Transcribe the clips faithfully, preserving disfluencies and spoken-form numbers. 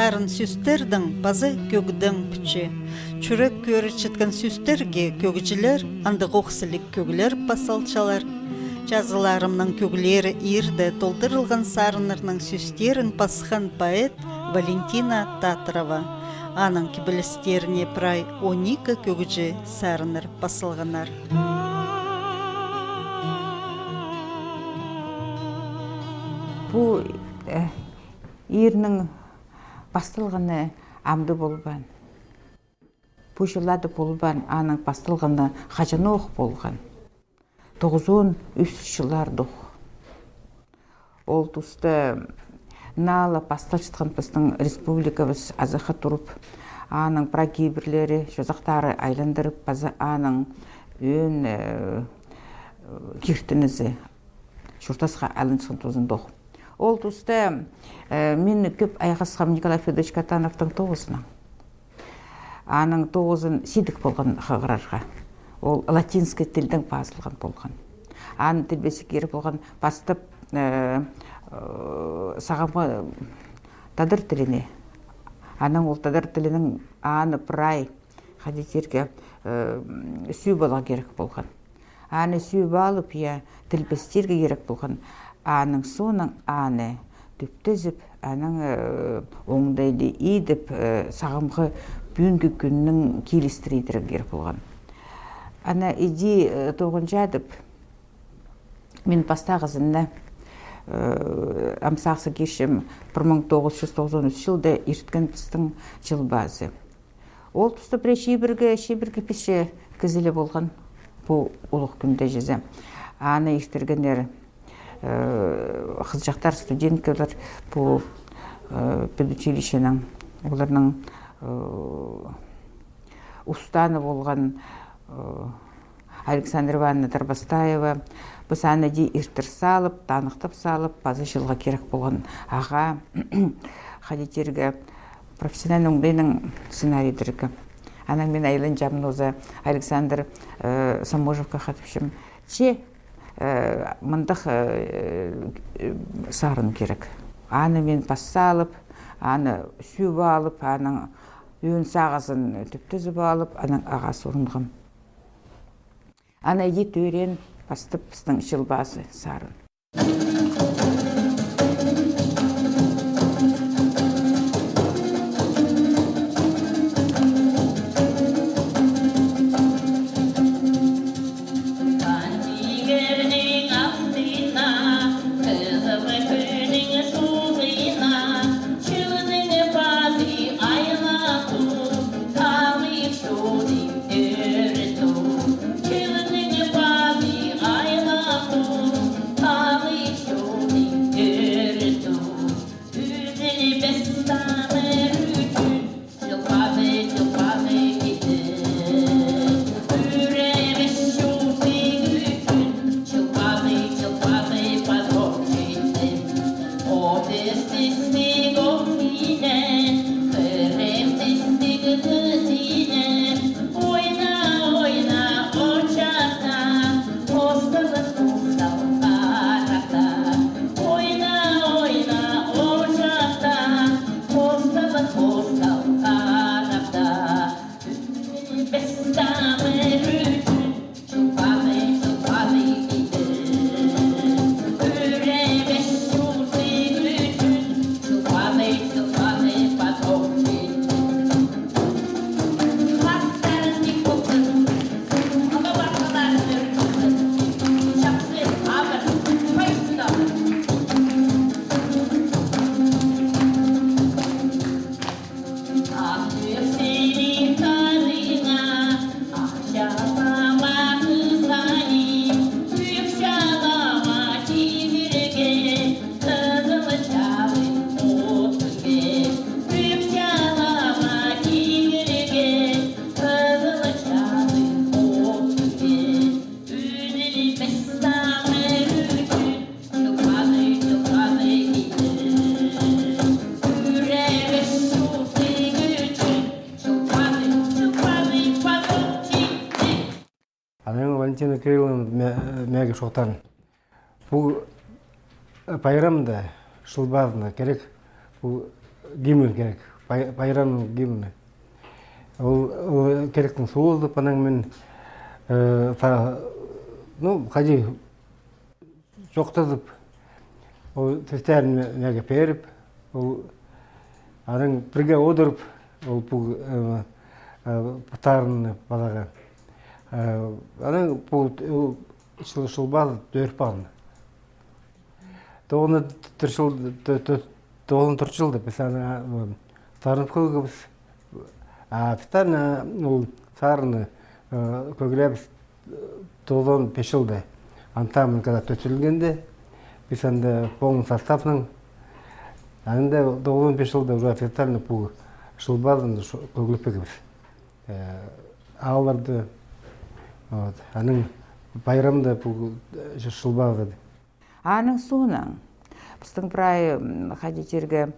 Сарын сӧстердең паза кӧгдең пӱтче. Чӱрек кӧрчеткен сӧстерге кӧгҷілер андағох сіліг кӧглер пас салчалар. Чазыларымның кӧглері иирде толдырылған сарыннарның сӧстерін пасхан поэт Валентина Татрова. Аның кибелістеріне прай он ікі кӧгҷі сарыннар пас салғаннар. Пу, э, иирнің пасталғаны амды полбаан. Пу чылларда полбаан, аның пасталғаны хаҷанох полған. Тоғызон ӱс чыллардох. Ол туста наа ла пасталчатхан пістің республикабыс азахха турып, аның прай кибірлері, чозахтары айландырып, паза аның ӧӧн, э, киртінізі чуртасха айланчатхан тузындох. Ол туста, э, мин кӧп айғасхам Николай Федорович Катановтың тоғызынаң. Аның тоғызын сидік полған хығырарға. Ол латинский тілдең пазылған полған. Аны тілбестирге кирек полған пастап, э, э, сағамғы тадар тіліне. Анаң ол тадар тілінің аны прай, хайди тирге, э, сӧбіп аларға кирек полған. Аны сӧбіп алып, я, тілбестирге кирек полған. Аның соонаң аны тӧптезіп, анаң, э, оңдайлы идіп, э, сағамғы пӱӱнгі кӱннең килістіре идерге кирек полған. Ана иди, э, тоғынчадып, мин пастағызында, э, ам сағысха кирчем, пір муң тоғыс чӱс тоғызон ӱс чылда ирткен пістің чыл пазы. Ол туста пірее чибіргі, чибіргі писче кізі ле полған пу улуғ кӱнде чізе. Аны иртіргеннер, э, хызыҷахтар, студенткалар пу, э, педучилищенің, оларның, э, устаны полған, э, Александра Ивановна Тарбастаева. Піс аны иди иртір салып, таныхтап салып, паза чылға кирек полған ағаа, хайди тирге, профессиональный оңдайнаң сценарий идерге. Анаң мин айланчам ноза Александр, э, Саможевка хатапчам. Че, э, мындағ, э, э, сарын кирек. Аны мин пас салып, аны сӧбіп алып, аның ӧӧн сағызын тӧптезіп алып, анаң ағаа сурынғам. Ана иди тӧреен пастап пістің чыл пазы сарын. Анаң Валентина Кирилловна мә-, мағаа чоохтаан. Пу, э, пайрамда, чыл пазында кирек, пу гимн кирек. Пай-, пайрамның гимні. Ол, ол киректің суғызып, анаң мин, э, та-, ну, хайди чоохтазып, ол сӧстерін мағаа пиріп, ол анаң пірге одырып, ол пу, э, э, пу тарынны пазарға. Э, анаң пу, ол чыл-, чылбазы тӧріп алды. Тоғызон тӧрт чыл, тӧ-, тӧ-, тоғызон тӧрт чылда піс аны, а, сарнап кӧргебіс. А піс аны, ол сарынны, э, кӧглебіс, э, тоғызон пис чылда. Ансамбль когда тӧзілгенде, піс анда полный составнаң, анда тоғызон пис чылда уже официально пу чылбазын ш-, кӧглеп кӧргебіс. Э, аалларда, вот, аның пайрамда пу, э, чылбазы. Аның соонаң пістің прай, м, хайди тирге,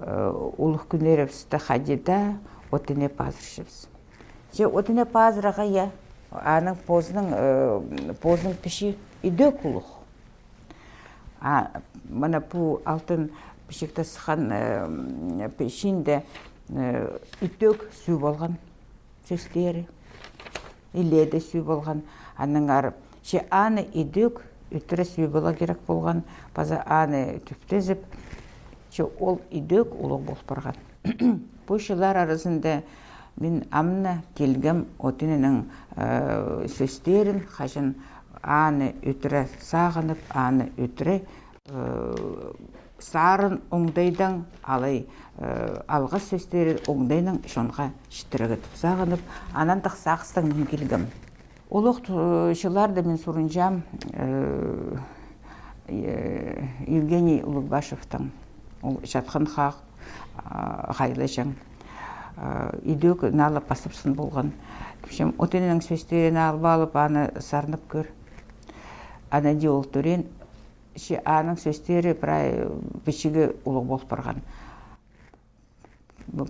э, улуғ кӱннерібісті хайди даа от ине пазырчабыс. Че от ине пазырарға, я, аның позының, э, позының пічии идӧк улуғ. А мына пу алтын пічікте сыххан, э, м, пічиинде, э, идӧк сӱӱ полған сӧстері. Илееде сӱӱ полған, аннаңар че аны идӧк ӧтіре сӱӱ поларға кирек полған, паза аны тӱптезіп, че ол идӧк улуғ пол парған. Пу чыллар аразында мин ам на килгем от иненің, э, сӧстерін, хаҷан аны ӧтіре сағынып, аны ӧтіре, э, сарын оңдайдаң, алай, э, алғыс сӧстерін оңдайнаң чонға читірерге тіп сағынып, анандағ сағыстаң мин килгем. Улуғ, э, чылларда мин сурынчам, э, э, Евгений Улугбашевтең. Ол чатхан хах, а, хайлаҷаң. Э, идӧк наа ла пастапчаң полған. Тіпчем, от иненің сӧстерін алып алып, аны сарнап кӧр. Ана дее ол тӧреен, че аның сӧстері прай пічігі улуғ пол парған.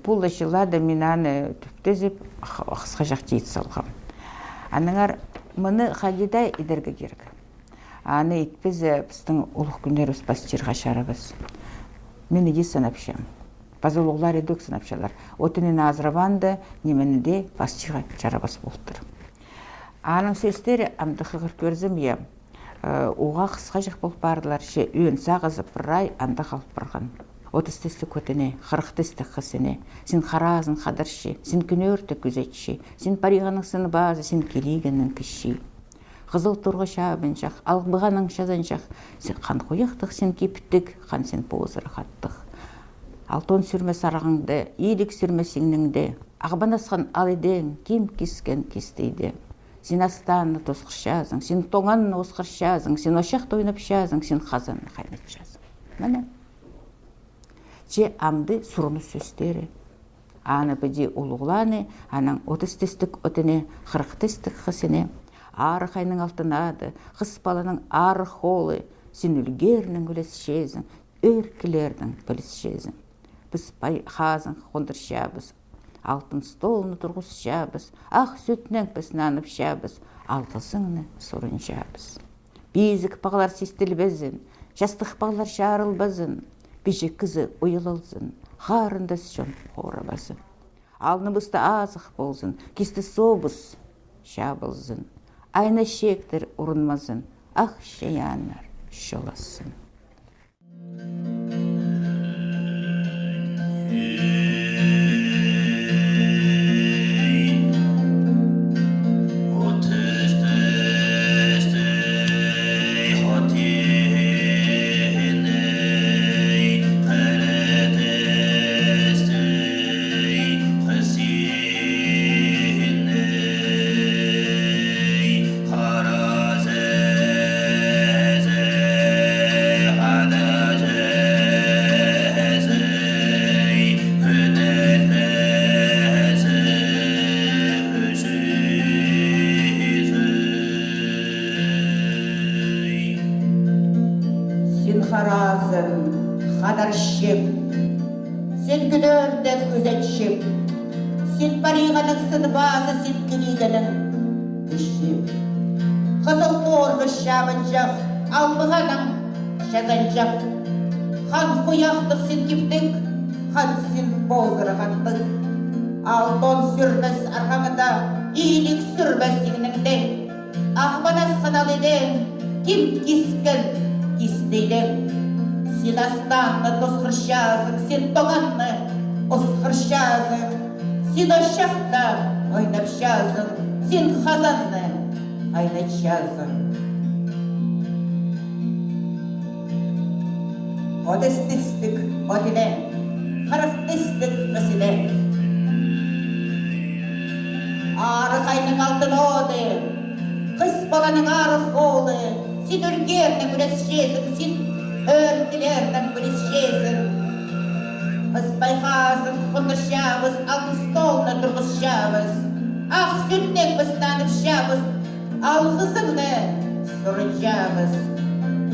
Пу ла чылларда мин аны тӱптезіп, х-, хысхаҷах тит салғам. Аннаңар мыны хайди даа идерге кирек. Аны итпезе, пістің улуғ кӱннерібіс пасчирға чарабас. Мин иди санапчам. Паза улуғлар идӧк санапчалар. От инені азырабаанда, нимені дее пасчирға чарабас полтыр. Аның сӧстері амды хығыр кӧрзем, я, э, уғаа хысхаҷах пол пардылар, че ӧӧн сағызы прай анда хал парған. Отыс тістіг от ине, хырых тістіг хыс ине, син хараазың хадарчы, син кӱнӧртек кӱзетчі, син париғаның сыныбазы, син килигенің кічии. Хызыл турғы чабынҷах, албығаның чазанҷах, син хан хуяхтығ, син киптіг, хан син позырах аттығ. Алтон сӱрме сарғаңды, илиг сӱрме сиңнеңді, ағбан асхан ал идең, ким кискен кистейді. Син астаанны тосхырчазың, син тоңанны осхырчазың, син очахты ойнапчазың, син хазанны хайнатчазың. Мына. Че амды сурыныс сӧстері. Аны піди улуғлааны, анаң отыс тістіг от ине, хырых тістіг хыс ине. Арығ айның алтын ады, хыс паланың арығ холы, син ӱлгернең ӱлесчезің, ӧӧркілернең пілісчезің. Піс пай хазың хондырчабыс, алтын столны турғысчабыс, ах сӱтнең піс нанапчабыс, алғызыңны сурынчабыс. Пизік пағлар систілбезін, частығ пағлар чарылбазын, пічік кізі уялалзын, харындас чон хорабазын. Алныбыста азых ползын, кисті собыс чабылзын, айна чиектер урунмазын, ах чайааннар чолазын. Син хараазың хадарчы, син кӱнӧртек кӱзетчі, син париғаның сыныбазы, син килигенің кічии. Хызыл турғы чабынҷах, албығаның чазанҷах, хан хуяхтығ син киптіг, Хан син позырағандың, алтон сӱрбес арғаңда, илиг сӱрбес иңніңде. Ағбан асхан ал идең, ким кискен кистейлең. Син астанны тосхырчазың, син тоғанны осхырчазың, син ошахта ойнапчазың, син хазанны айнатчазың. Отыс тістіг от иле, хырых тістіг хыс иле. Арығ айның алтын оды, хыс паланың арығ холы, син ӱлгернең ӱресчезің, син ӧркілернең пілісчезің. Хыс пайхазын хондырчабыс, алтын столны турғысчабыс, ах сӱртнең піс танысчабыс. Алғызыңны сурынчабыс.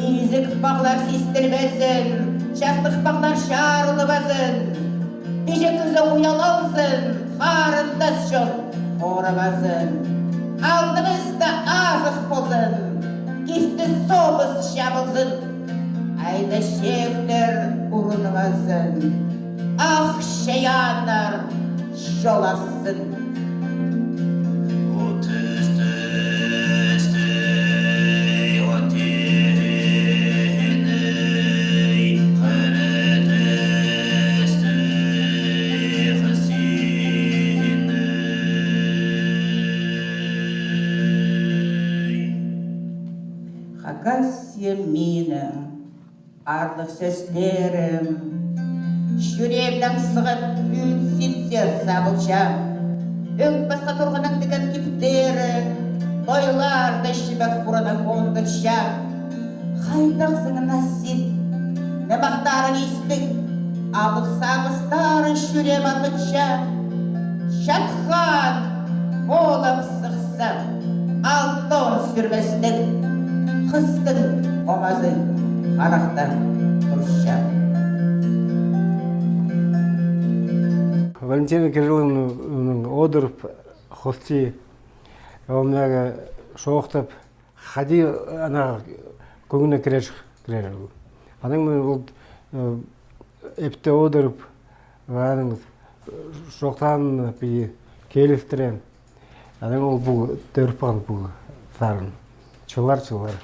Изік пағлар систірбезін, частых пағлар чарылбазын. Пиҷек кізі уял алзын, харындас чон хорабазын. Алныбыста азых ползын, кисті собыс чабылзын. Айда чиектер уруныбазын, ах чайааннар чолазын. Отыс тістіг от иле, хырых тістіг хыс иле. Хакасия минің аарлығ сӧстерім. Чӱреемнең сығып, пӱӱн синзер сабылча. Ӧк пасха турғанның тіген киптері, тойларда чібек хуранаң оңдырча. Хайдағзың на син, нымахтарың истіг, алып сағыстары чӱреем алғынча. Чатхан полып сыхса, алтон сӱрбестіг хыстың омазы харахта турча. Валентина Кирилловнаның одырып хости, ол мағаа шоохтап, хайди ана кӧңніне кірер, кірер. Анаң мин ол, э, ипте одырып, анаң, э, шоохтаан пиди килістіре. Анаң ол пу тӧріп паған пу сарын. Чыллар, чыллар.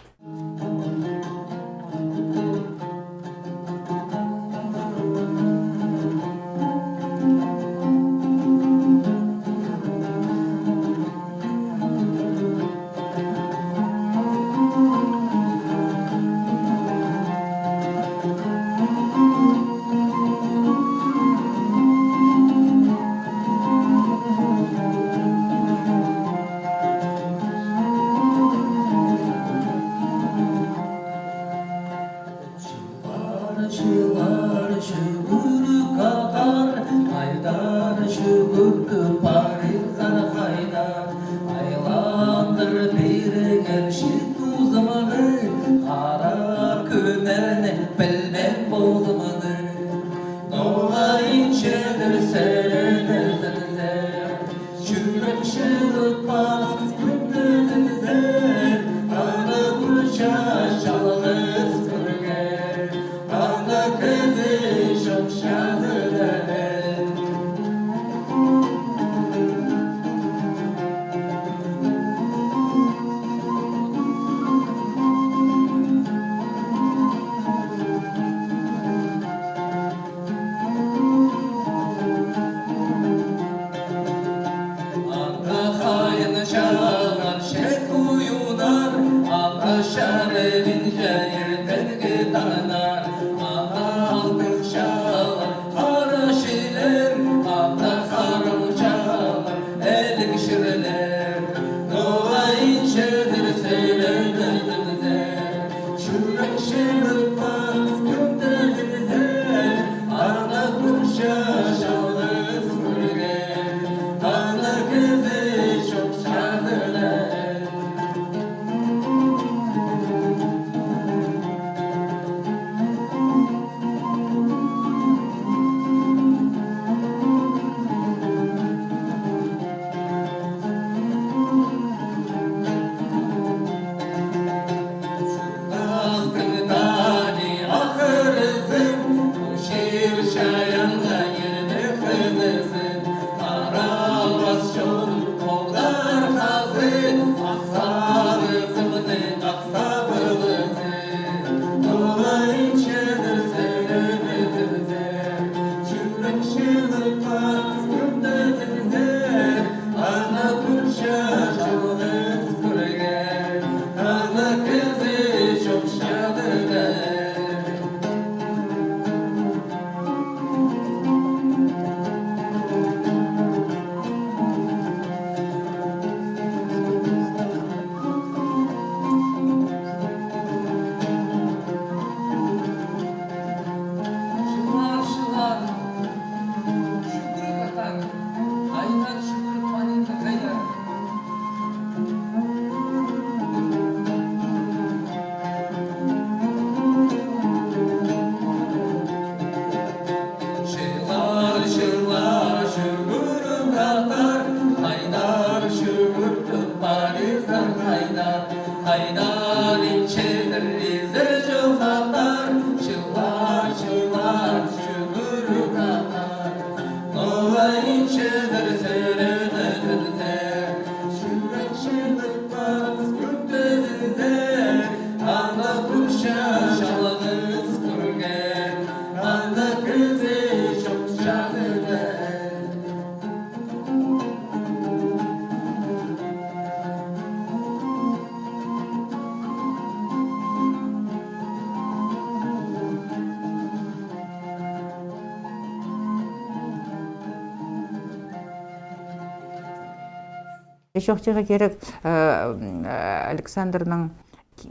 Чоохтирға кирек, э, м, э, Александрның,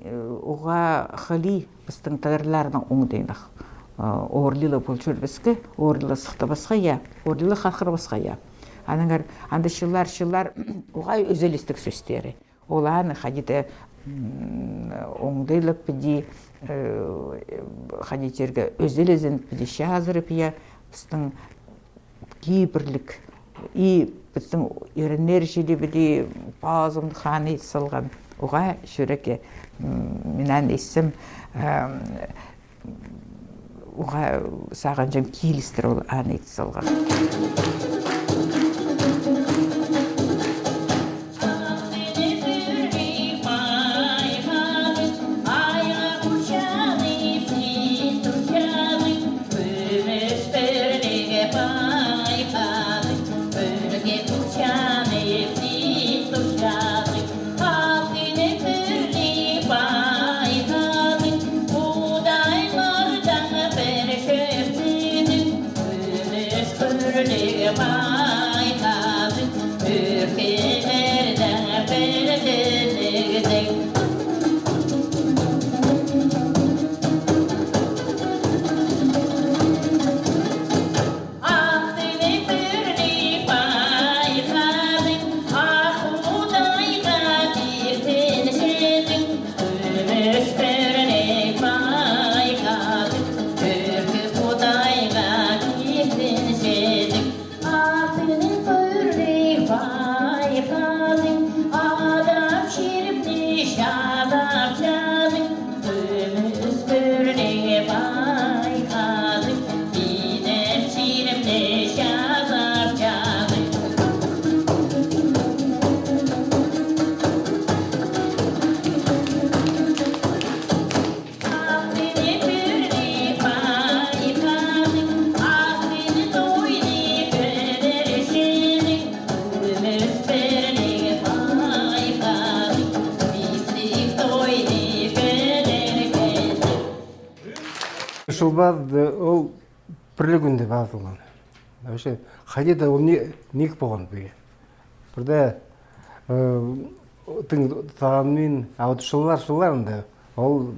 э, уғаа хыли пістің тадарларның оңдайынах. Э, оорлығ ла пол чӧрбеске, оорлығ ла сыхтабасха, я, оорлығ ла хархырбасха, я. Аннаңар анда чыллар, чыллар уғаа ӧзелістіг сӧстері. Ол аны хайди-да, м, оңдайлап піди, э, хайди тирге, ӧзелезін піди чазырып, я, пістің кибірлік. И пістің иреннер чіли піди пазымдых аны ит салған. Уғаа чӱрекке, м, мин аны итсем, ам, уғаа сағынҷаң килістір ол аны ит салған. Чыл пазы ол пір ле кӱнде пазылған. Вообще, хайди-да ол ни, ниик полған пу. Пірде, э, тың сағынмин, а вот чыллар, чылларында ол,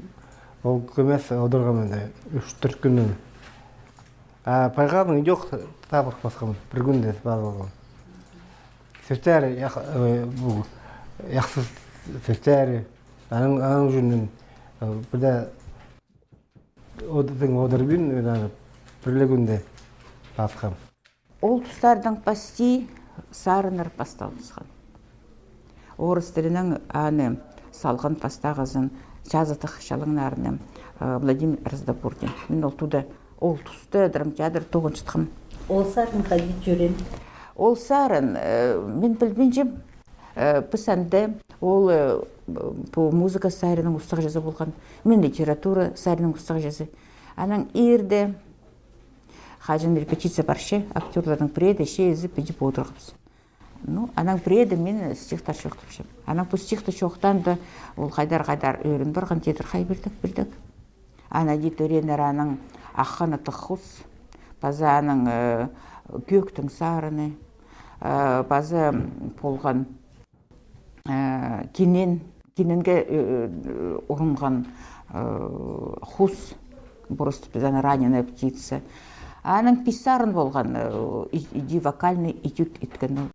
ол кӧмес одырғам анда, ӱс-тӧрт кӱннең. А Пайғазының идӧк табырах пасхам, пір кӱнде пазылған. Сӧстері, ях-, э, пу, яхсы сӧстері, аның, аның ӱчӱн, э, пірде Одырдың одырбин, ана, пір ле кӱнде пасхам. Ол тустардаң пасти сарыннар пасталыбысхан. Орыс тілінең аны салған пастағызын чазыдых чалаңнарны, э, Владимир Раздобурдин. Мин ол туда, ол туста драмтеатр тоғынчатхам. Ол сарын хайди чӧрем? Ол сарын, э, мин пілбинчем. Э, піс анда ол, э, пу музыка саринаң устағҷызы полған, мин литература саринаң устағҷызы. Анаң иирде хаҷан репетиция парча, актёрларның піреезі, чиізі піди одырғабыс. Ну, анаң пірееде мин стихтар чоохтапчам. Анаң пу стихты чоохтаанда ол хайдар-хайдар ӧрін парған, тидір, хай пірдек, пірдек. Ана Эдита Рейнер аның «Ах ханаттығ хус», паза аның, э, «Кӧӧктің сарыны», э, паза полған, э, «Кинен», киненге, э, э, урунған, э, хус, просто піс аны «Раненая птица». Аның пис сарын полған, э, и-, иди вокальный этюд иткен.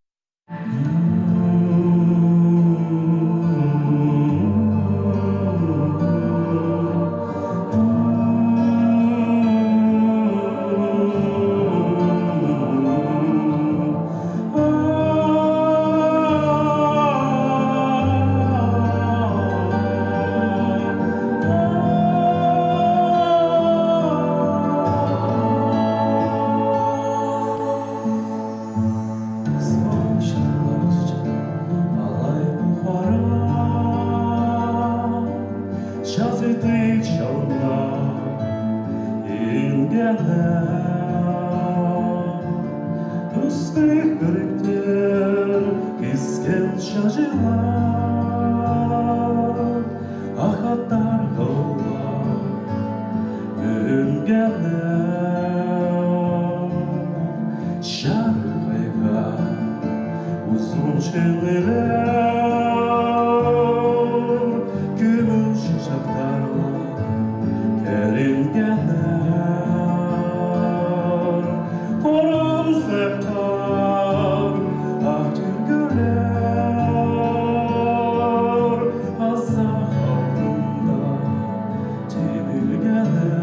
Ах аттар хыллап мӱнгеннер, чарых айға узун чӱннелер, кӧңніл чахтарға кӧрінгеннер. Хорым сахтар, ах тӱргӱлер, азах алтында тимілгеннер.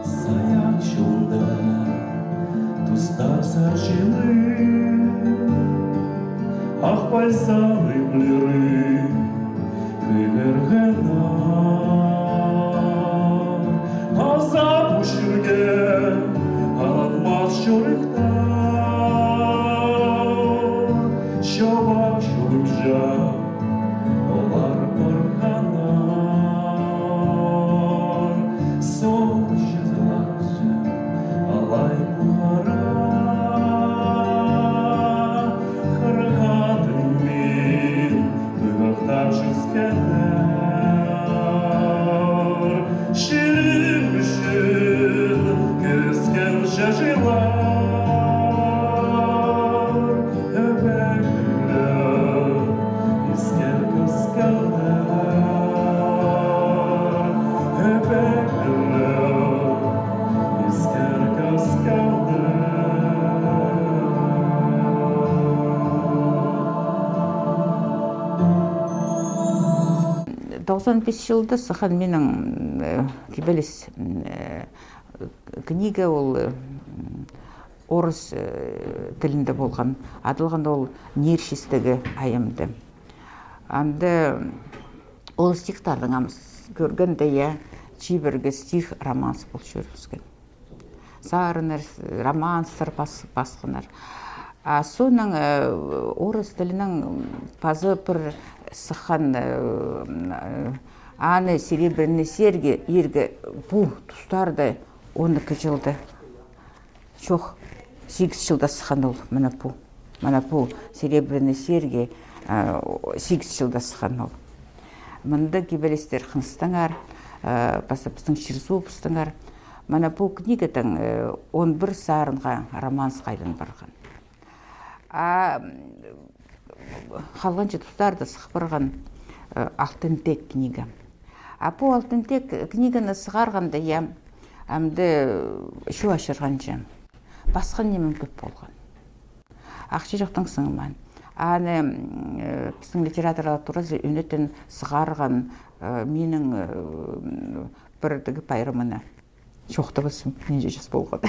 Саян чонда тустар сарҷыны, ах пайзаның иблері кӧгерген. Аза пу чирге алынмас чорыхтар, чобақ чурынҷа олар парғаннар. Соғыс чазыларҷа алай пу хара, хырғадың мин туймахтап чӧскеннер. Чирім ӱчӱн кӧріскен чаҷылар. Ӧбекелер искер кӧскелер, ӧбекелер искер кӧскелер. Тоғызон пис чылда сыххан минің, э, кибеліс, э, книга ол, э, орыс, э, тілінде полған. Адалған ол «Нир чистегі айымды». Анда ол стихтарның ам с-, кӧргенде, я, чибіргі стих романс пол чӧрібіскен. Сарыннар, с-, романстар пас-, пасханнар. А соонаң, э, орыс тілінең паза пір сыххан, э, э, аны «Серебряные серьги» иргі пу тустарда он ікі чылда. Чох, сигіс чылда сыххан ол, мына пу. Мына пу «Серебряные серьги», а, о, сигіс чылда сыххан ол. Мында кибелістер хыныстаңар, а, паза пістің чир-суубыстаңар. Мына пу книгадаң, э, он пір сарынға романсха айлан парған. А, м, халғанҷы тустарда сых парған, э, «Алтын теек» книга. А пу «Алтын теек» книганы сығарғанда, я, амды, э, чоо ачырғанҷа, пасхан нимем кӧп полған. Ахча чохтаң сынаң. Аны, м, э, пістің литераторлар туразы ӱнетін сығарған, э, минің, э, м, пірдегі пайрамына. Чоохтабазым, нинҷе час полған.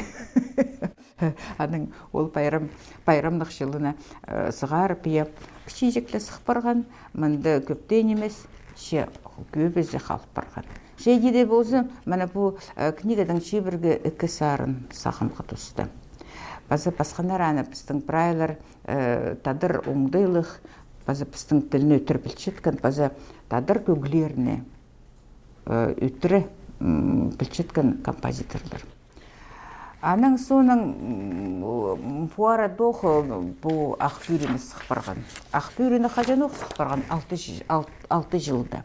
Анаң ол пайрам, пайрамнығ чылына, э, сығарып, я, пічиҷек ле сых парған, мында кӧп тее нимес, че кӧбізі халып парған. Че иди дее полза, мына пу, э, книгадаң чибіргі ікі сарын сағамға туста. Паза пасханнар аны пістің прайлар, э, тадар оңдайлығ, паза пістің тілні ӧтіре пілчеткен, паза тадар кӧглеріне, э, ӧтіре, м, пілчеткен композиторлар. Анаң соонаң, м, пу арадох, э, пу «Ах пӱӱрені» сых парған. «Ах пӱӱрені» хаҷанох сых парған? Алты чы-, ал-, алты чылда.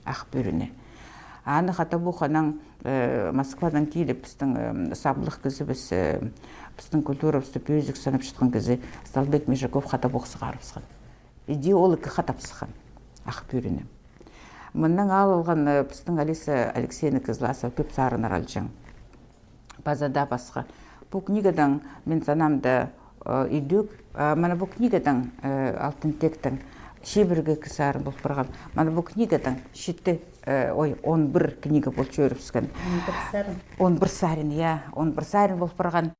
«Ах пӱӱрені». Аны хатабох анаң, э, Москвадаң киліп, пістің, э, саблығ кізібіс, э, пістің культурабысты пӧзік санап чатхан кізі Столбек Межаков хатабох сығарыбысхан. Иди ол ікі хатап сыххан «Ах пӱӱрені». Мыннаң аал алған, э, пістің Алиса Алексеевна Кызласова кӧп сарыннар алҷаң. Паза даа пасха. Пу книгадаң, мин санаам даа, э, идӧк, э, мына пу книгадаң, э, «Алтын теектең» чибіргі ікі сарын пол парған. Мына пу книгадаң читі, э, ой, он пір книга пол чӧрібіскен. Он пір сарын. Он пір сарын, я, он пір сарын пол парған.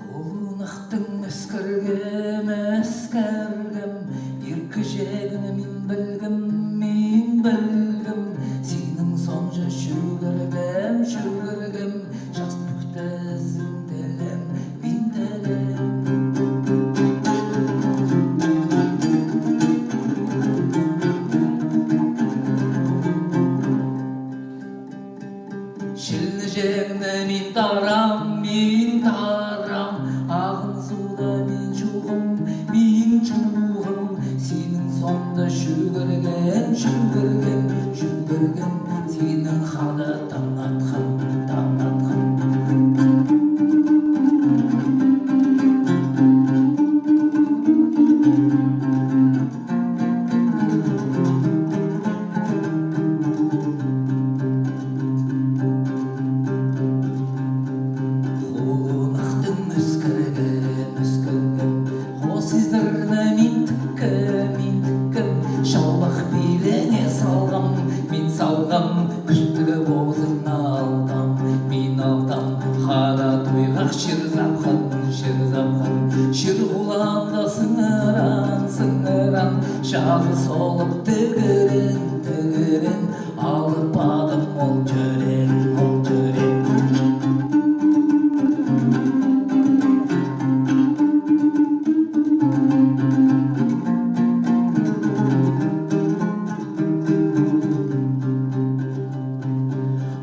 Холынахтың Ӧскіргем, ӧскіргем, ир кічегні мин пілгем, мин пілгем. Синің соонҷа чӱгіргем, чӱгіргем, час пӱктезін тілеем, мин тілеем. Чилінҷеңні мин тараам, мин тараам, ағын сууда мин чуғам, мин чуғам. Синің соонда чӱгіргем, чӱгіргем, чӱгіргем, синің хада таң атхан, таң атхан. Хулунахтың ӧскіргем, ӧскіргем, хос изерні мин тіккем, мин тіккем, чалбах пилеңе салғам, мин салғам, кӱстіг позын алтам, мин алтам, хара туйғах чир сапхан, чир сапхан, чир хуланда сыңыраан, сыңыраан, чазы солып тігірен, тігірен, алып адым ол тӧреен, ол тӧреен.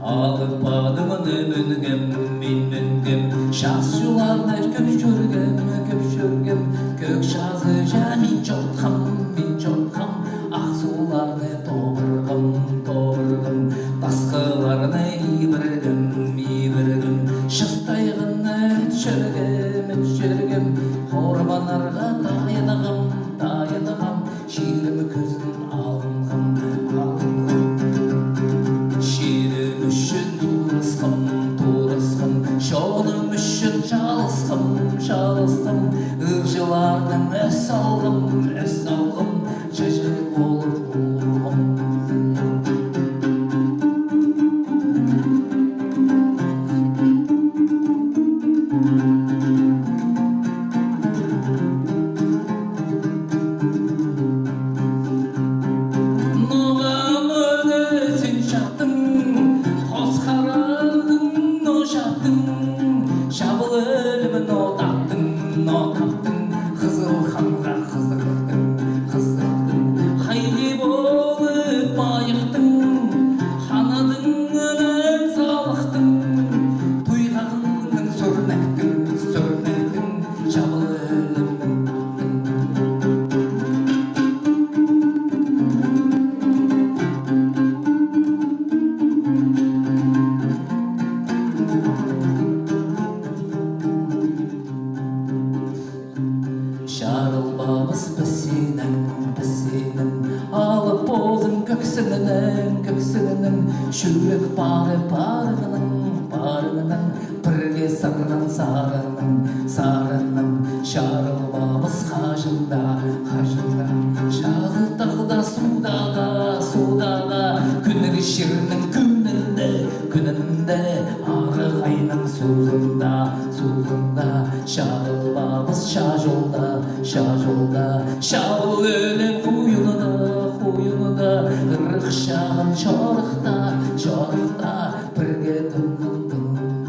Алып адымны мӱнгем, мин мӱнгем, час чуларны кӧп чӧргем, кӧп чӧргем, кӧк чазыҷа мин чотхам, мин чотхам, ах сууларны тобырғам, тобырғам, тасхылларны ибіргем, ибіргем, чыс тайғаны ӧтчіргем, ӧтчіргем, хорманарға тайынғам, тайынғам, чирім кӱзін алынғам, алынғам. Чирім ӱчӱн турысхам, турысхам, чоным ӱчӱн чалысхам, чалысхам, ыырҷыларның ӧс алғам, ӧс алғам, чачыр полып улурғам. Ноға мыны син чаттың, хос харағың, но чаттың, чабыл ӧлім, но таптың, но таптың, Хызыл ханға хызырдың, хызырдың. Хайди полып майыхтың, хан адыңнаң салыхтың, туйғағыңнаң сӱрнектің, сӱрнектің, чабыл ӧлімнең таптың. Чарылбабыс піс синнең, піс синнең, алып позың кӧксіңнең, кӧксіңнең, чӱрек пары парыңнаң, парыңнаң, пірге сарнаң сарыннаң, сарыннаң. Чарылбабыс хаҷан даа, хаҷан даа, чазы тағда, сууда даа, сууда даа, кӱнніг чирнің кӱнінде, кӱнінде, арығ айның сузында, сузында. Чарылбабыс чаа чолда, чаа чолда, чабыл ӧлім хуюнда, хуюнда, ырых чағын чорыхта, чорыхта, пірге тынған тынында.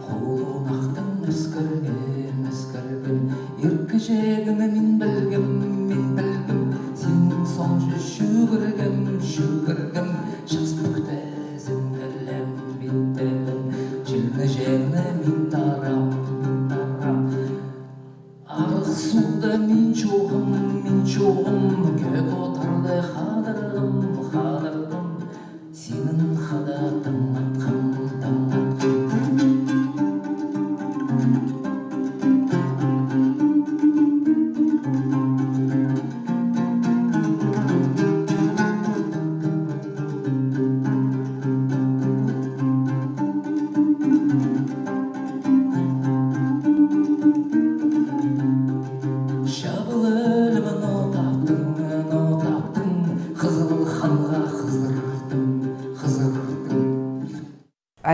Хулунахтың ӧскіргем, ӧскіргем, ир кічегні мин пілгем, мин пілгем, синің соонҷа чӱгіргем, чӱгіргем, час пӱктезін тілеем, мин тілеем, чилінҷеңні мин тараам, мин тараам. Арығ сууда мин чуғам, мин чуғам, кӧк оттарны хадырғам, хадырғам. Синің хада таң атхам, таң атхам.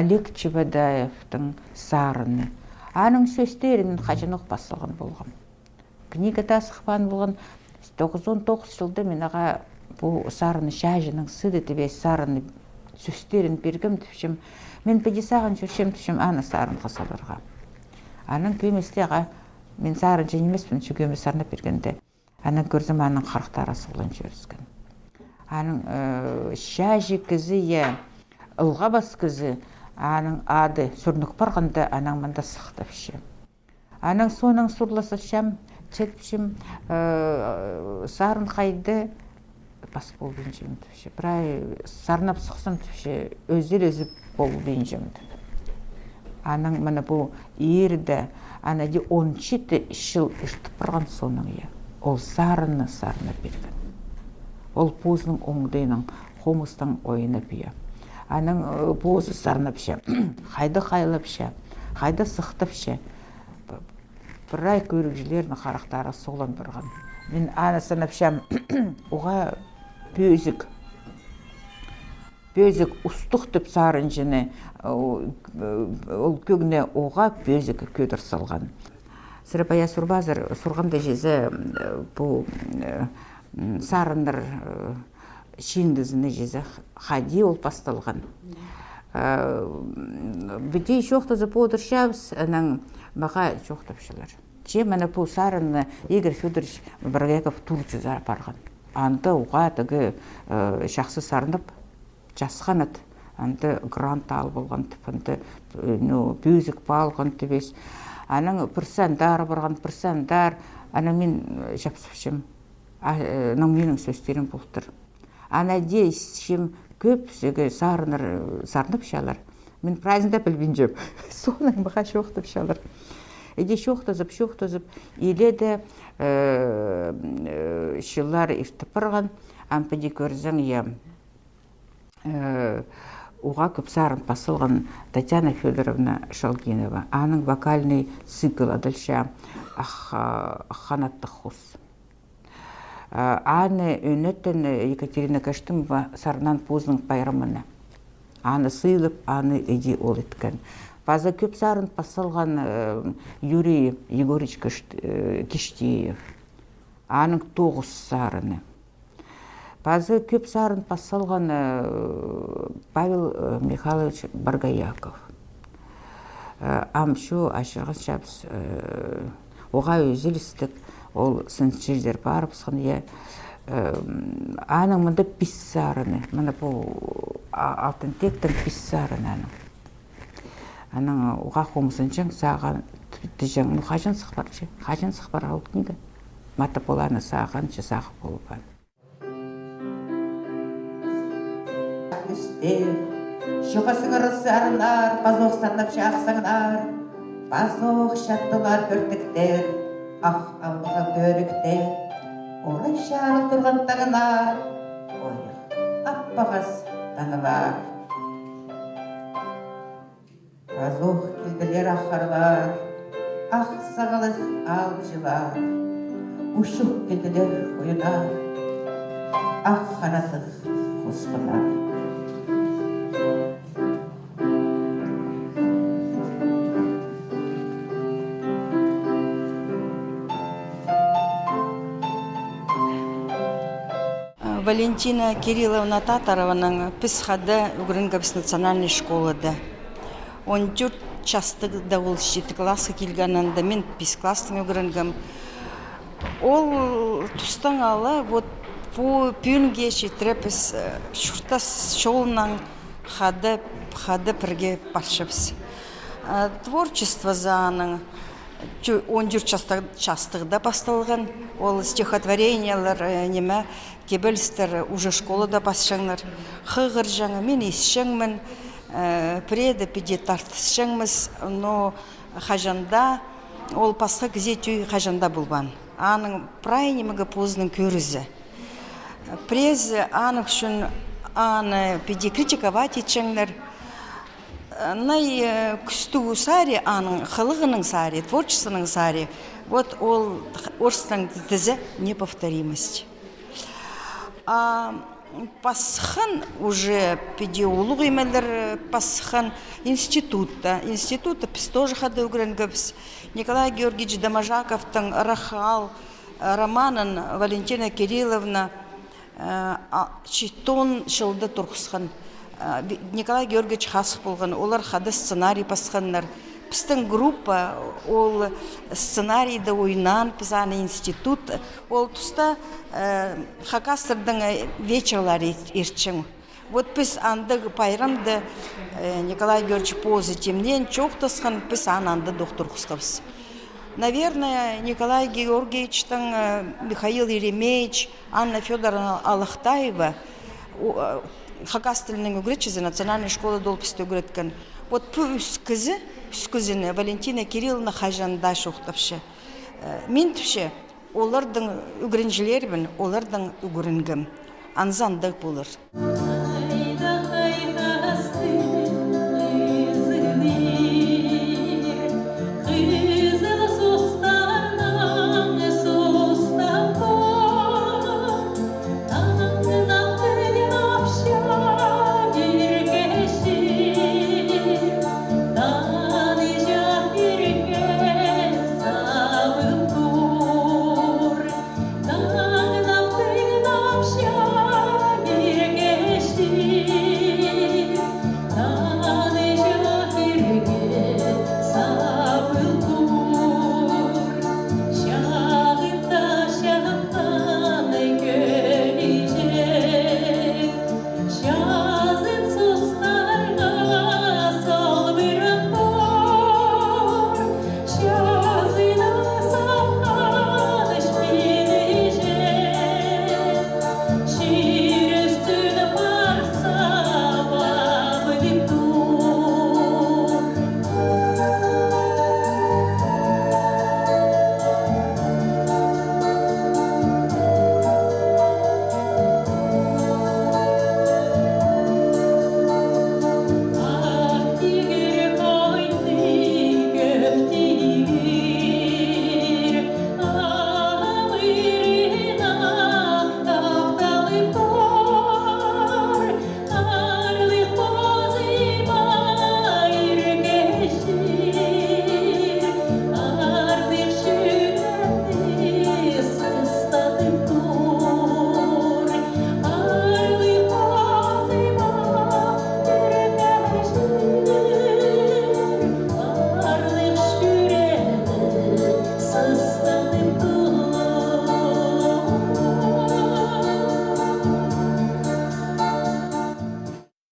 Олег Чебодаевтың сарыны. Аның сӧстерінең хаҷанох пас салған полғам. Книга даа сыхпаан полған. Тоғызон тоғыс чылда мин ағаа пу сарыны, чааҷының сыды тіп сарыны сӧстерін пиргем тіпчем. Мин піди сағын чӧрчем тіпчем аны сарынға саларға. Анаң кӧместең ағаа мин сарынҷы нимеспін, чӱгеме сарнап пиргенде. Анаң кӧрзем, аның харахтары суғлан чӧріскен. Аның, э, чааҷы кізі, я, ылғабас кізі, аның ады сӱрініп парғанда, анаң мында сыхтапча. Анаң соонаң сурласчам, че тіпчем, э, сарын хайда пас полбинчам тіпче. Прай сарнап сыхсам тіпче, ӧзел ӧзіп полбинчам тіп. Анаң мына пу иирде, ана иди он читі чыл иртіп парған соонаң, я, ол сарынны сарнап пирген. Ол позының оңдайынаң, хомыстаң ойнап, я. Анаң, э, позы сарнапча, хайда хайлапча, хайда сыхтапча. Прай кӧрігҷілернің харахтары суғлан парған. Мин аны санапчам, уғаа пӧзік, пӧзік устығ тіп сарынҷыны, ол, ол кӧгіне уғаа пӧзік кӧдір салған. Сірер пая сурбазар, сурғанда чізе, пу, м, сарыннар, э, чыындызыны чізе, хайди ол пасталған. Э, м, піди чоохтазып одырчабыс, анаң мағаа чоохтапчалар. Че мына пу сарынны Игорь Фёдорович Боргояков Турцияда апарған. Анда уғаа тігі, э, чахсы сарнап, Час ханат, анда грант алып алған тіп, анда, э, ну, пӧзік паалған тіп ес. Анаң пір сандар парған, пір сандар, анаң мин, э, чапсыпчам. А, э, анаң минің сӧстерім полтыр. Ана дее исчем, кӧп сӧге сарыннар, э, сарнапчалар. Мин прайзын даа пілбинчем. Соонаң мағаа чоохтапчалар. Иди чоохтазып, чоохтазып, иледе, э, э, чыллар иртіп парған, ам піди кӧрзең, я, э, уғаа кӧп сарын пас салған Татьяна Фёдоровна Шалгинова. Аның вокальный цикл адалча «Ах, ах ханаттығ хус». Э, аны ӧнетін Екатерина Каштымова сарнаан позының пайрамына. Аны сыйлап, аны іди ол иткен. Паза кӧп сарын пас салған, э, Юрий Егорыч Кишт-, э, Киштеев. Аның тоғыс сарыны. Паза кӧп сарын пас салған, э, Павел, э, Михайлович Боргояков. Э, ам чоо ачырғанчабыс, э, уғаа ӧзел істік, ол сынчы чирзер парыбысхан, я. Э, аның мында пис сарыны, мына пу, а, «Алтын теектең» пис сарыны аның. Анаң уғаа хомзынҷаң, сағынҷаң, ну, хаҷан сых парча, хаҷан сых парар ол книга. Мата поланы сағынча, сағып полбаан. Ӱстӱ чуға сығыр сарыннар, пазох сарнапча ахсаңнар, пазох чаттылар кӧртіктер, ах алға кӧрікте, орай чарыл турған тағнар, ойых аппағас танылар. Пазох килділер ах харлар, ах сағалығ аалҷылар, учух килділер хойнар, ах ханаттығ хусхуннар. Валентина Кирилловна Татарованаң піс хада ӱгренгебіс национальный школада. Он тӧрт частығда ол читі классха килген, анда мин пис класстаң ӱгренгем. Ол тустаң ала, вот, пу пӱӱнге читіре піс, э, чуртас чолнаң хада, хада пірге парчабыс. Э, творчествозы аның, чу-, он тӧрт частығ-, частығда пасталған. Ол стихотворениелер, э, ниме, кибелістер уже школада пасчаңнар. Хығырҷаң, мин исчеңмін, э, пірееде піди тартысчаңмыс, но хаҷан даа ол пасха кізее тӧӧй хаҷан даа полбаан. Аның прай нимеге позының кӧрізі. Піреезі аның ӱчӱн аны піди критиковать итчеңнер. Най, э, кӱстіг сари, аның хылығының сари, творчествоның сари, вот ол орыстаң тізе неповторимость. А Пасхан уже піди улуғ имелер, пасхан институтта. Институтта піс тоже хада ӱгренгебіс. Николай Георгиевич Доможаковтың «Рахал» романын Валентина Кирилловна, э, а, читон чылда турғысхан. Э, Ви-, Николай Георгиевич хазых полған, олар хада сценарий пасханнар. Пістің группа ол сценарийда ойнаан, піс аны институт, ол туста, э, хакастарның, э, вечерлары ир-, иртчең. Вот піс андағ пайрамда, э, Николай Георгиевич позы тимнеен, чоохтасхан, піс аны анда дох турғысхабыс. Наверное, Николай Георгиевичтің, э, Михаил Еремеевич, Анна Фёдоровна Алахтаева, у-, э, хакас тілінің ӱгретчізі, национальный школада ол пісті ӱгреткен. Вот пу ӱс кізі, ӱс кізіні Валентина Кирилловна хаҷан даа чоохтапча. Э, мин тіпчем, оларның ӱгренҷілерібін, оларның ӱгренгем. Анзы андағ полар.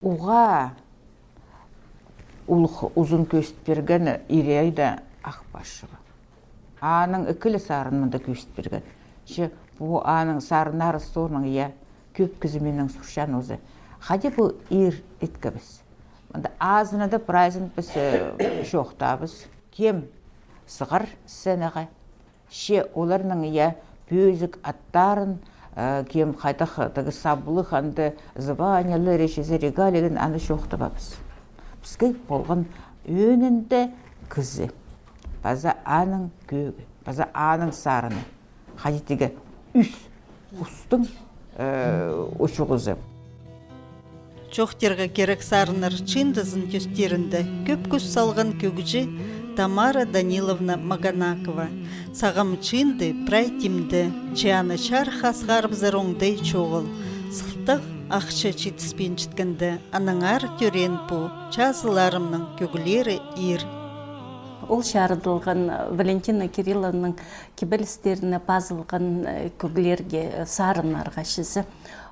Уғаа улуғ узун кӧзіт пиргені Ирайда Ахпашева. Аның ікі ле сарын мында кӧзіт пирген. Че пу аның сарыннары соонаң, я, кӧп кізі миннең сурчаң оза. Хайди пу ир иткебіс. Мында азынаң даа прайзын піс, э, чоохтаабыс. Кем сығар сценаға, че оларның, я, пӧзік аттарын, э, кем хайдағ тігі саблығ анда званиелері, чізе регалияларын аны чоохтабабыс. Піске полған ӧӧнінде кізі, паза аның кӧгі, паза аның сарыны. Хайди тігі ӱс устың, э, учуғызы. Чоохтирға кирек, сарыннар чыындызын тӧстерінде кӧп кӱс салған кӧгҷі Тамара Даниловна Маганакова. Сағам чыынды прай тимде, че аны чарых асхарыбызар оңдай чоғыл. Сылтағ ахча читіспинчеткенде, аннаңар тӧреен пу «Чазыларымның кӧглері» ир. Ол чарыдылған Валентина Кирилловнаның кибелістеріне пазылған, э, кӧглерге, э, сарыннарға чізе.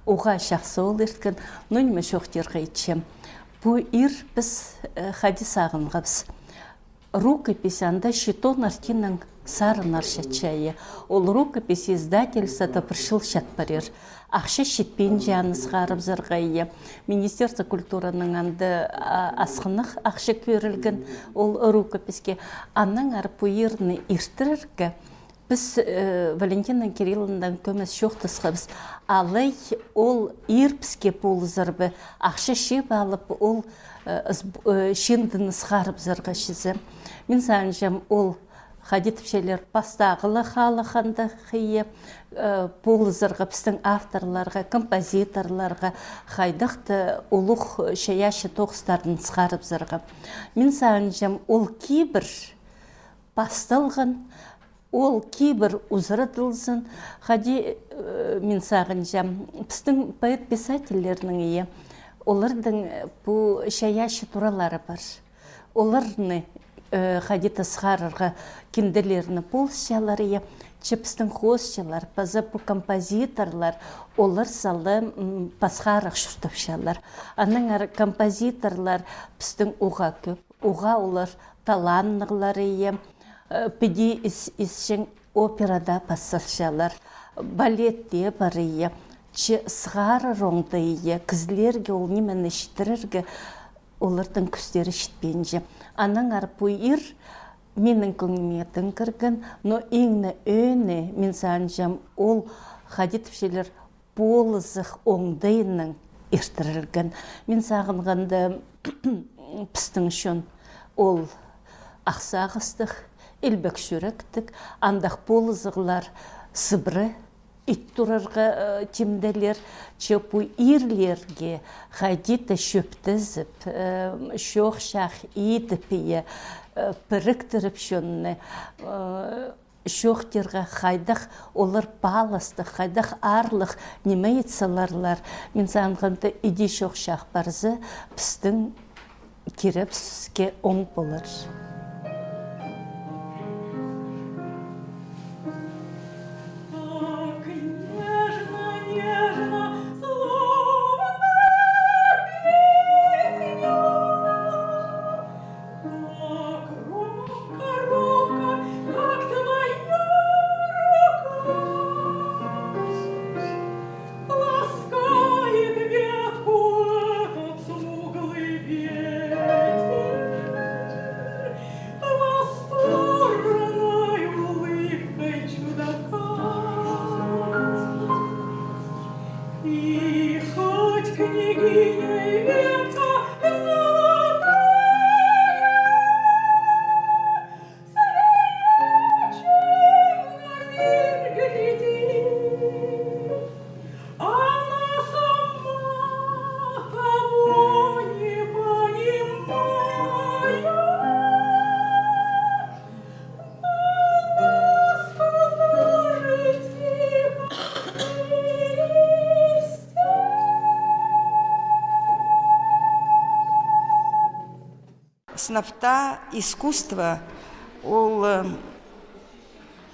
Уғаа чахсы ол ирткен, но ниме чоохтирға итчем. Пу ир піс, э, хайди сағынғабыс. Рукопись анда читон артинаң сарыннар чатча, я. Ол рукопись издательствода пір чыл чат парир. Ахча читпинче аны сығарыбызарға, я. Министерство культураның анда, а, асхынах ахча кӧрілген ол рукописке. Аннаңар пу ирні иртірерге піс, э, Валентина Кирилловнадаң кӧмес чоохтасхабыс. Алай ол ир піске полызар ба, ахча чыып алып, ол, э, ыс-, э, чыындыны сығарыбызарға чізе. Мин санаҷам, ол хайди тіпчелер, пастағы ла халых андағ, ие, э, полызарға пістің авторларға, композиторларға хайдағ-да улуғ чайаачы тоғыстарын сығарыбызарға. Мин сағынчам, ол кибір пасталған, ол кибір узарадылзын. Хайди, э, мин сағынчам, пістің поэт-писательлернің, ие, олардың, э, пу чайаачы туралары пар. Оларны, э, хайди-да сығарарға кинделерні полысчалар, ие, че пістің хоосчылар, паза пу композиторлар, олар сала, м, пасхарах чуртапчалар. Аннаңар композиторлар пістің уғаа кӧп, уғаа олар талантнығлар, ие, э, піди ис-, исчең операда пас салчалар, балетте пар, ие, че сығарар оңдайы, ие, кізілерге ол нимені читірерге олардың кӱстері читпинче. Аннаңар пу ир минің кӧңніме тың кірген, но иң не ӧӧні, мин сағынчам, ол хайди тіпчелер, полызығ оңдайынаң иртірілген. Мин сағынғанда, пістің чон ол ах сағыстығ, илбек чӱректіг, андағ полызығлар сыбыра ит турарға, э, тимделер, че пу ирлерге хайди-да чӧптезіп, э, чоохчах идіп, ие, э, піріктіріп чонны, э, чоохтирға, хайдағ олар паластығ, хайдағ аарлығ ниме ит саларлар. Мин сағынғанда, иди чоохчах парза, пістің киребіске оң полар. Ласкает ветку этот смуглый ветер восторженной улыбкой чудака. И хоть княгиней ветка золотая, Сынап таа искусство, ол, э,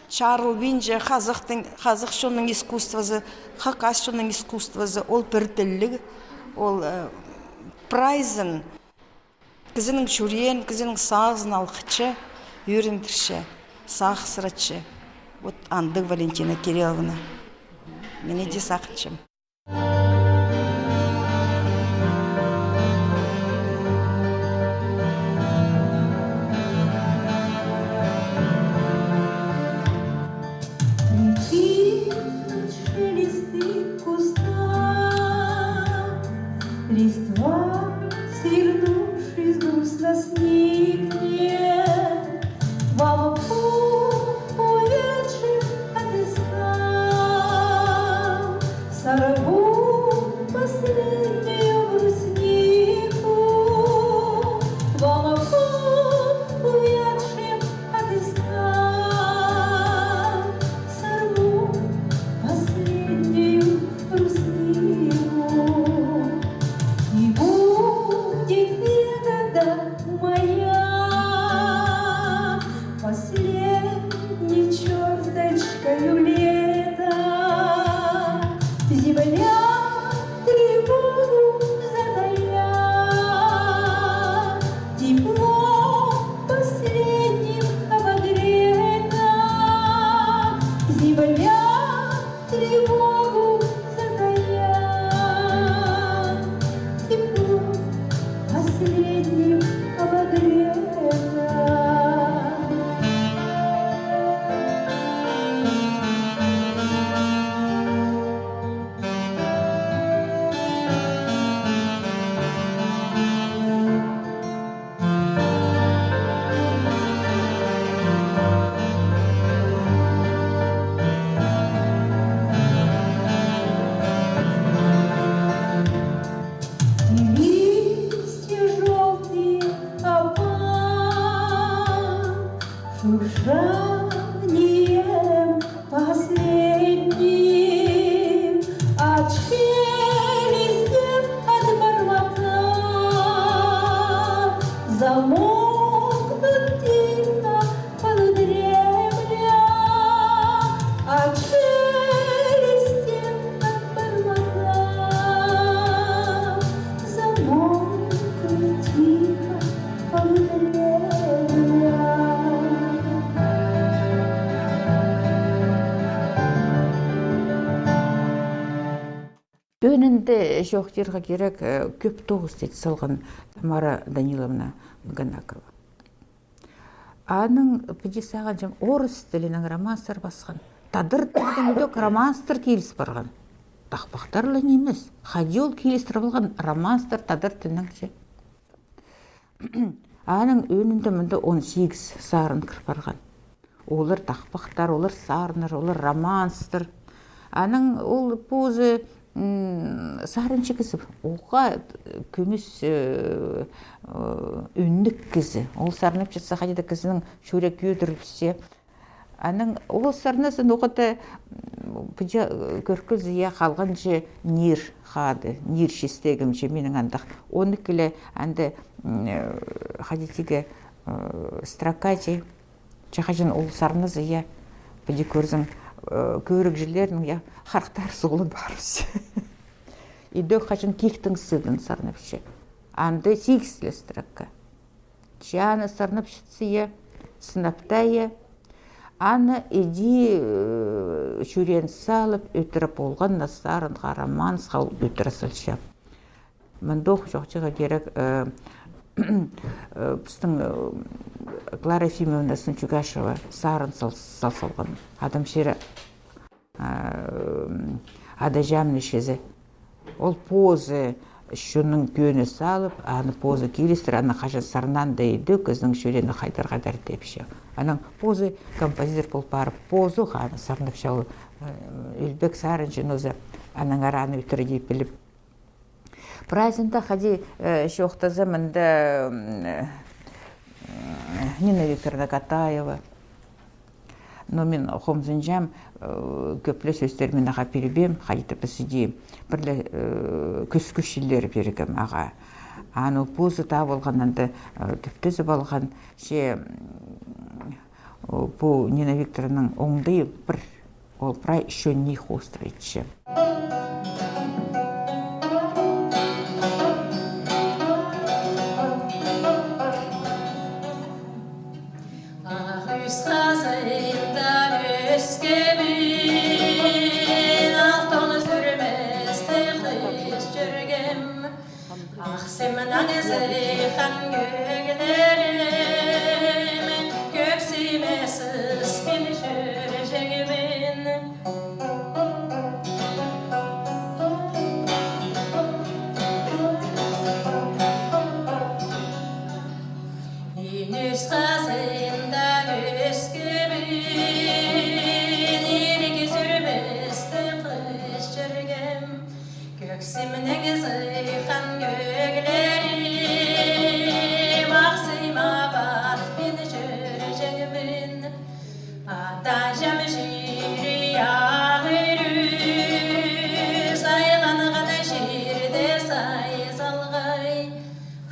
чарылбинча хазахтың, хазах чонның искусствозы, хакас чонның искусствозы, ол пір тілліг, ол, э, прайзын кізінің чӱреен, кізінің сағызын алғытча, ӧріндірче, сағыссыратча. Вот андағ Валентина Кирилловна. Мин иди сағынчам. Летит шелестит куста, листва свернувшись грустно сникнет. Волков уйадши отыскал сорву последнюю бруснику. Волков уйадши отыскал сорву последнюю бруснику. И будет лето, да, моя последней чёрточкою лета. Земля тревогу затая, теплом последним обогрета. Земля тревогу затая, тепло последним обогрета. Ӧӧнінде чоохтирға кирек, э, кӧп тоғыс тее салған Тамара Даниловна Ганакова. Аның піди сағынчам, орыс тілінең романстар пасхан. Тадар тілінең ідӧк романстар киліс парған. Тахпахтар ла нимес. Хайди ол килістіріп алған романстар тадар тілінеңче. Аның ӧӧнінде мында он сигіс сарын кір парған. Олар тахпахтар, олар сарыннар, олар романстар. Аның ол позы, м, сарынҷы кізі, оға кӧмес, э, э, ӱнніг кізі. Ол сарнап чатса, хайди-да кізінің чӱрек кӧдірілче. Анаң ол сарназын оғаа, м, пыҷа, э, кӧркілзе, я, халғанҷы нир хада, нир чистегімҷе минің андағ. Оны киле анда, м, э, хайди тигі, э, строка чи. Че хаҷан ол сарназа, я, піди кӧрзең, э, кӧрігҷілернің, я, харахтары солы парыбысча. Идӧк хаҷан киктің сыдын сарнапча. Анда сигіс ле строка. Че аны сарнапчатса, я, сынап таа, я. Аны іди, э, чӱреен салып, ӧтіре полған на сарынға, романсха ол ӧтіре салча. Мындох чоохтирға кирек, э, э, пістің, э, Клара Ефимовна Сунчугашева сарын сал-, сал салған. Адам чирі, э, «Ада чаамны чізе». Ол позы чонның кӧні салып, аны позы килістір, аны хаҷан сарнаанда идӧк, кізінің чӱреені хайдар-хайдар тепче. Анаң позы композитор пол парып, позы ханы сарнапча ол, э, ӧлбек сарынҷы, ноза, анаң ара аны ӧтіре піліп. Прайзында хайди, э, чоохтаза, мында, м, э, Нина Викторовна Катаева. Но мин хомзынчам, э, кӧп ле сӧстер мин ағаа пілбеем, хайди піс іди пір ле, э, кӧскӱс чыллар пиргем ағаа. Аның позы таа полған, анда, э, тӧптезіп алған, че, м, пу Нина Викторовнаның оңдайы пір, ол прай ещё не хоостыра итче. Ах ӱс хазында ӧскебін, алтон сӱрместе хыс чӧргем. Ах сымнаң сыйхан кӧглерім, кӧк симес ыстың чӧрҷеңмін. Ӱс хазында ӧскебін, ирік сӱрместе хыс чӧргем. Кӧк сымнаң сыйхан кӧглерім, ах сыма патпин чӧрҷеңмін. Ада чаам чирі Ағ Ӱрӱс, айланған чирде сай салғай.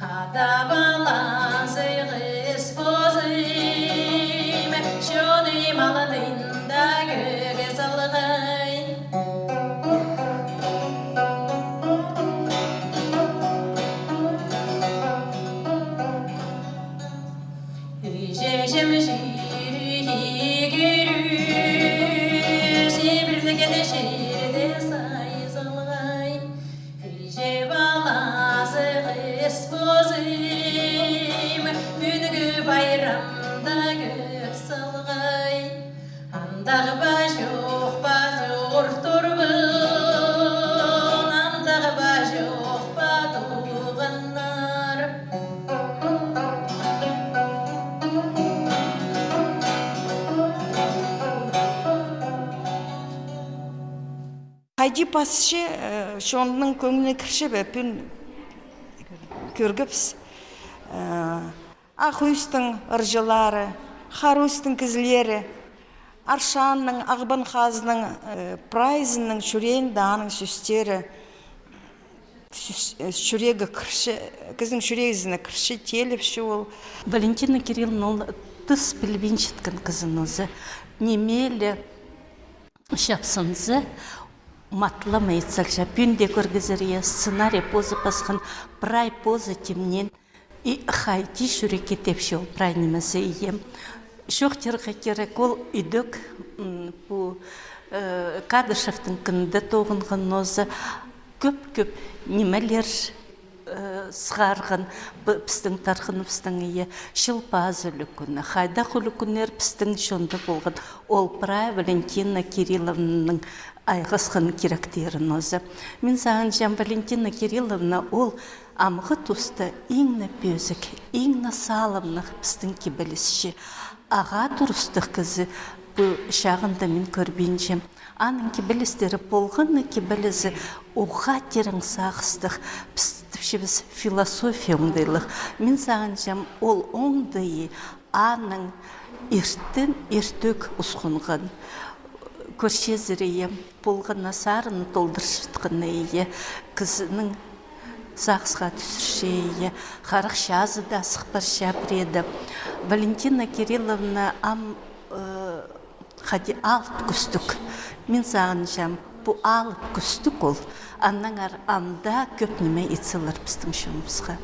Ада палазы хыс позым, чоным алнында кӧк салғай. Іҷем чирі Ағ Ӱрӱс, ибірілген чирде сай салғай. Іҷе палазы хыс позым, пӱӱнгі пайрамда кӧк салғай. Андағ ба, чох па, чох турбын, андағ ба, чох па, туғаннар. Хайди пасча, э, чонның кӧңніне кірче бе, пӱӱн кӧргебіс. Э, Ах Ӱстің ырҷылары, Хара Ӱстің кізілері, Аршанның, Ағбан хазының, э, прайзының чӱреенде аның сӧстері, сӧс-, э, чӱрегі кірче, кізінің чӱрегізіне кірче, тееліпче ол. Валентина Кирилловна ол тыс пілбинчеткен кізі нооза, нимее ле чапсынза, матламай ит салча. Пӱӱн дее кӧргізер, я, сценарий позы пасхан, прай позы тимнеен. И хайди чӱрекке тепче ол прай нимезі, ием. Чоохтирға кирек, ол идӧк, м, пу, э, Кадышевтің кінінде тоғынған нооза. кӧп-кӧп нимелер сығарған пістің тархыныбыстың, ие, Чыл пазы ӱлӱкӱні, хайдағ ӱлӱкӱннер пістің чонда полған. Ол прай Валентина Кирилловнаның айғасхан киректерін оза. Мин сағынчам, Валентина Кирилловна ол амғы туста иң не пӧзік, иң не салымнығ пістің кибелісчі. Ағаа турыстығ кізі пу чағында мин кӧрбинчем. Аның кибелістері полғаны, кибелізі уғаа тирең сағыстығ, піс тіпчебіс философия оңдайлығ. Мин сағынчам, ол оңдайы аның иртен иртӧк усхунған. Кӧрчезер, ие, полған на сарыны толдырчатханы, ие, кізінің сағысха тӱзірче, ие, харах чазы даа сых парча пірееде. Валентина Кирилловна ам, э, хайди алып кӱстіг. Мин сағынчам, пу алып кӱстіг ол, аннаңар ам даа кӧп ниме итчелер пістің чоныбысха.